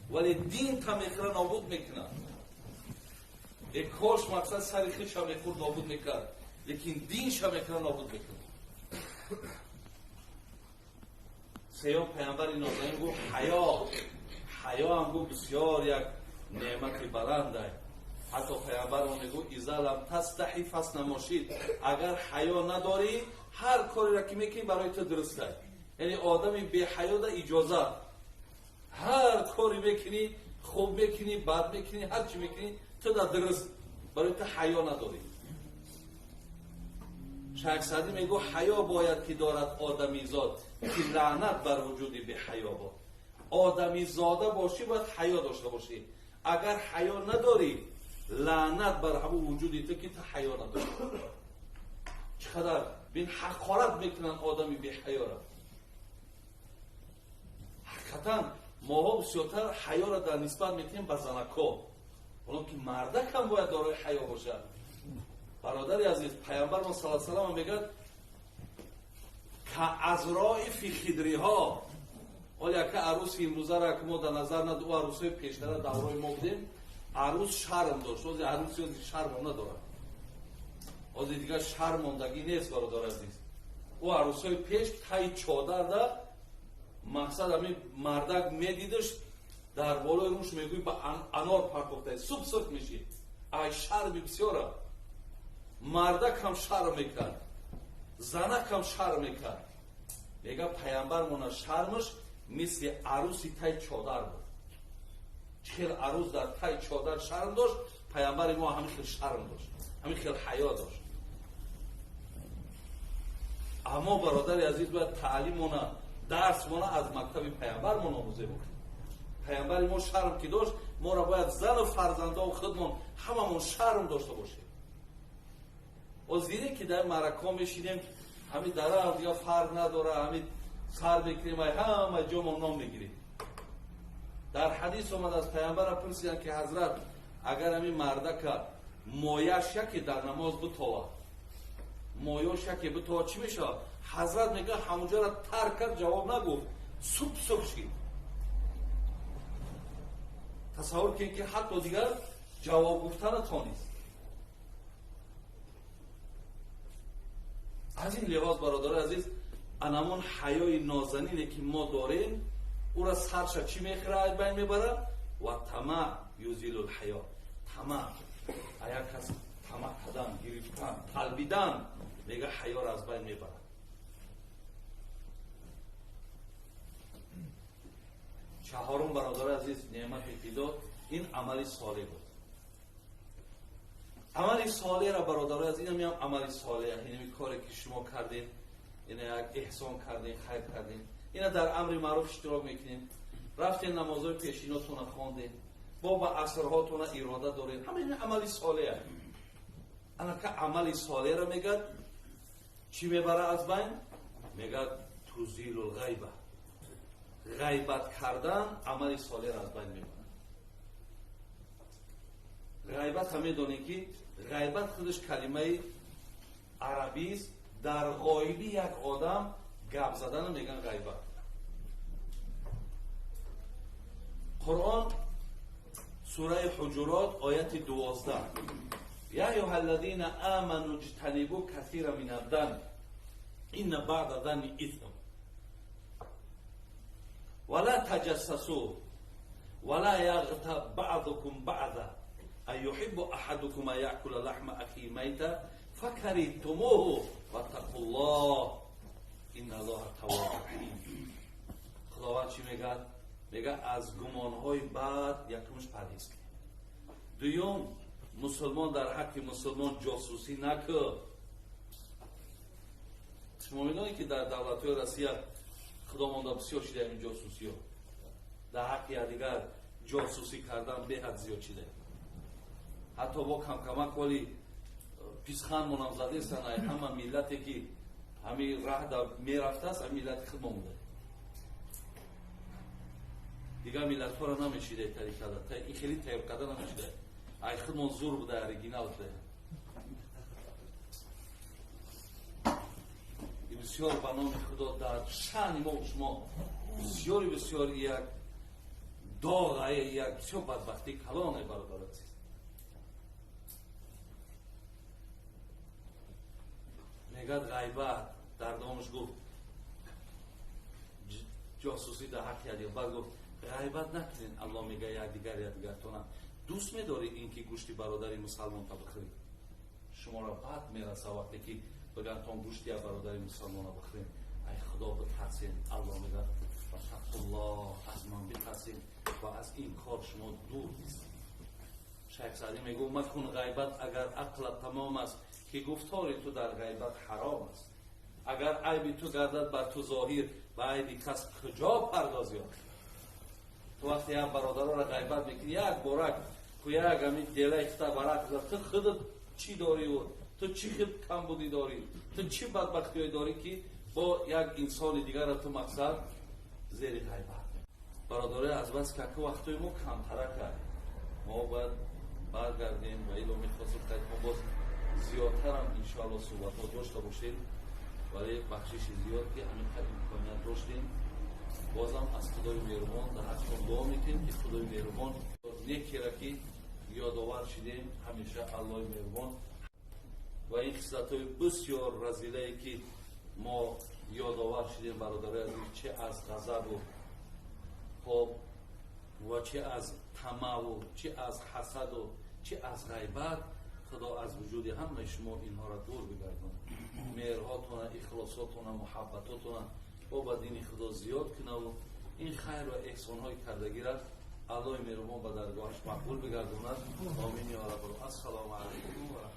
Вале дин та мехӯра нобуд мекунад. Э кош мақсад сари худша мехӯрд нобуд мекард, лекин динша мехӯра нобуд мекунад. Сеюм паямбари нозанин гуфт ҳаё. Ҳаё ҳам гуфт бисёр як неъмати баландай. Ҳатто паямбарон мегӯ иза лам тастаҳи фасна мошид. Агар ҳаё надорӣ, ҳар кореро ки мекунӣ барои ту дуруст аст. Яъне одами беҳаёда иҷоза. Ҳар кори мекунӣ, хуб мекунӣ, бад мекунӣ, ҳар чӣ мекунӣ, ту да дуруст, барои ту ҳаё надорӣ. Шайх Саъдӣ мегӯ ҳаё бояд ки дорад одамизод, ки лаънат бар вуҷуди беҳаё бод. Одамизода бошӣ, бояд ҳаё дошта бошӣ. Агар ҳаё надорӣ, лаънат бар ҳамон вуҷуди ту ки ту ҳаё надорӣ. Чӣ қадар бин ҳақорат мекунанд одами беҳаёра. Ҳақиқатан моҳо бисёртар ҳаёро дар нисбат метиҳем ба занакҳо. Оно ки мардак ҳам бояд дорои ҳаё бошад. Бародари азиз, паямбар мо саллаллоҳу алайҳи васаллам мегӯяд каазрои фи хидриҳо. Ҳоло яка аруси имрӯзаро ки мо дар назар над, ӯ арусҳои пештара даврои мо будем, арус шарм дошт. Ҳозир аруси ҳозир шарм надорад. Ҳозир дигар шарм мондагӣ нест, бародари азиз. Ӯ арусҳои пеш таи чодарда мақсад ҳамин мардак медидаш, дар болои рӯш мегӯй ба анор партофта, суб сурх мешид. Ай шарми бисёра. Мардак ҳам шарм мекард, занак ҳам шарм мекард. Мега паямбармона шармаш мисли аруси тай чодар буд. Чӣ хел арӯз дар тай чодар шарм дошт, паямбари мо ҳамин хел шарм дошт, ҳамин хел ҳаё дошт. Аммо бародари азиз, бояд таълимона, дарсмона аз мактаби паямбармон омӯзем. Паямбари мо шарм ки дошт, моро бояд зану фарзандову худмон ҳамамон шарм дошта бошем. Оз дидем ки дар маъракаҳо мешинем, ҳамин дара дигар фарқ надора, ҳамин сар мекунем, ай ҳама ҷомон ном мегирем. Дар ҳадис омад аз паямбара пурсиданд ки ҳазрат, агар ҳамин мардака мояш яке дар намоз битовад, моёш яке битовад, чӣ мешавад? Ҳазрат мегӯяд ҳамонҷоро тарк кард, ҷавоб нагуфт, суб сурх шид. Тасаввур кунед ки ҳатто дигар ҷавоб гуфта натонист. Аз ин лиҳоз бародарои азиз, анамон ҳаёи нозанине ки мо дорем, ӯра сарша чӣ мехӯра, аз байн мебарад? Ва тамаъ юзилул ҳаё. Тамаъ, як кас тамаъ кардан, гирифтан, талбидан, мега ҳаёро аз байн мебарад. Чаҳорум бародарои азиз, неъмате ки дод ин амали солеҳ буд. Амали солеҳро бародарои азиз, инам амали солеҳ, инами коре ки шумо кардед, ина як эҳсон кардед, хайр кардед, ина дар амри маъруф иштирок мекунед, рафтед намозҳои пешинотонро хондед, бо ба асрҳотонро ирода доред, ҳама ин амали солеҳ. Анака амали солеҳро мегӯяд чӣ мебара аз байн? Мегӯяд тузилул ғайба. Ғайбат кардан амали солеҳро аз байн мебарад. Ғайбат ҳам медонем ки ғайбат худаш калимаи арабист, дар ғоиби як одам гап заданро мегӯянд ғайбат. Қуръон сураи Ҳуҷурот ояти 12. Я айюҳа аллазина аману иҷтанибу касира минад-дан инна баъда занни исм ва ла таҷассасу ва ла яғтаб баъзукум баъза ан юҳиббу аҳадукум ан яъкула лаҳма ахиҳи майта факариҳтумуҳу ваттақуллоҳ инналлоҳа таввобун раҳим. Худованд чӣ мегӯяд? Мегӯяд аз гумонҳои бад якумш парҳез кунед. Дуюм, мусулмон дар ҳаққи мусулмон ҷосусӣ накун. Шумо медонед ки дар давлатҳои Россия худомонда бисёр шида ин ҷосусиҳо. Дар ҳаққи якдигар ҷосусӣ кардан беҳад зиёд шида. Ҳатто бо камкамак ҳоли писханмонам задестан, ай ҳама миллате ки ҳамин раҳда мерафтааст, ҳамин миллати худмон буда. Дигар миллатҳоро намешида тариқада, ин хеле тайёр карда намешида. Ай худмон зур буда, оригинал буда. Бисёр ба номи Худо дар шаъни мо шумо бисёри бисёр як Доғ як бисёр бадбахтии калоне, бародари азиз. Мегӯяд ғайбат, дар домаш гуфт ҷосусӣ дар ҳаққи якдигар, баъд гуфт ғайбат накунед. Аллоҳ мегӯяд якдигар якдигартона дӯст медорӣ ин ки гӯшти бародари мусалмонта бихӯрӣ? Шуморо бад мераса вақте ки бигӯянд тон гӯшти як бародари мусалмона бихӯрем. Ай худо битарсед. Аллоҳ мегӯяд ваттақуллоҳ, аз ман битарсед ва аз ин кор шумо дур бистед. Шайх Саъдӣ мегӯ макун ғайбат агар ақлат тамом аст, ки гуфтори ту дар ғайбат ҳаром аст. Агар айби ту гардад бар ту зоҳир, ба айби кас куҷо пардозӣ? Ту вақте як бародароро ғайбат мекунӣ, як борак ку як ҳамин делаи хута варақ зад, ту худат чӣ дорӣ? Ту чӣ хел камбудӣ дорӣ? Ту чӣ бадбахтиҳое дорӣ ки бо як инсони дигарро ту мақсад зери ғайбат? Бародарои, аз бас ки ака вақтҳои мо камтарак, мо бояд баргардем ва ило мехостем қайд мо боз зиёдтарам иншоалло суҳбатҳо дошта бошем, вале бахшиши зиёд ки ҳамин қадр имконият доштем. Бозам аз Худои меҳрубон дар ҳаққон дуо мекунем ки Худои меҳрубон некера ки ёдовар шидем ҳамеша Аллоҳи меҳрубон ва ин хислатҳои бисёр разилае ки мо ёдовар шидем, бародарои азиз, че аз ғазабу хоб ва че аз тамаву че аз ҳасаду че аз ғайбат, Худо аз вуҷуди ҳамаи шумо инҳоро дур бигардонад. Меҳрҳотона, ихлосотона, муҳаббатотона бо ба дини Худо зиёд кунаву ин хайр ва эҳсонҳои кардагира Аллоҳи меҳрубон ба даргоҳаш мақбул бигардонад. Омин ё рабб. Ассалому алайкум ва раҳматуллоҳ.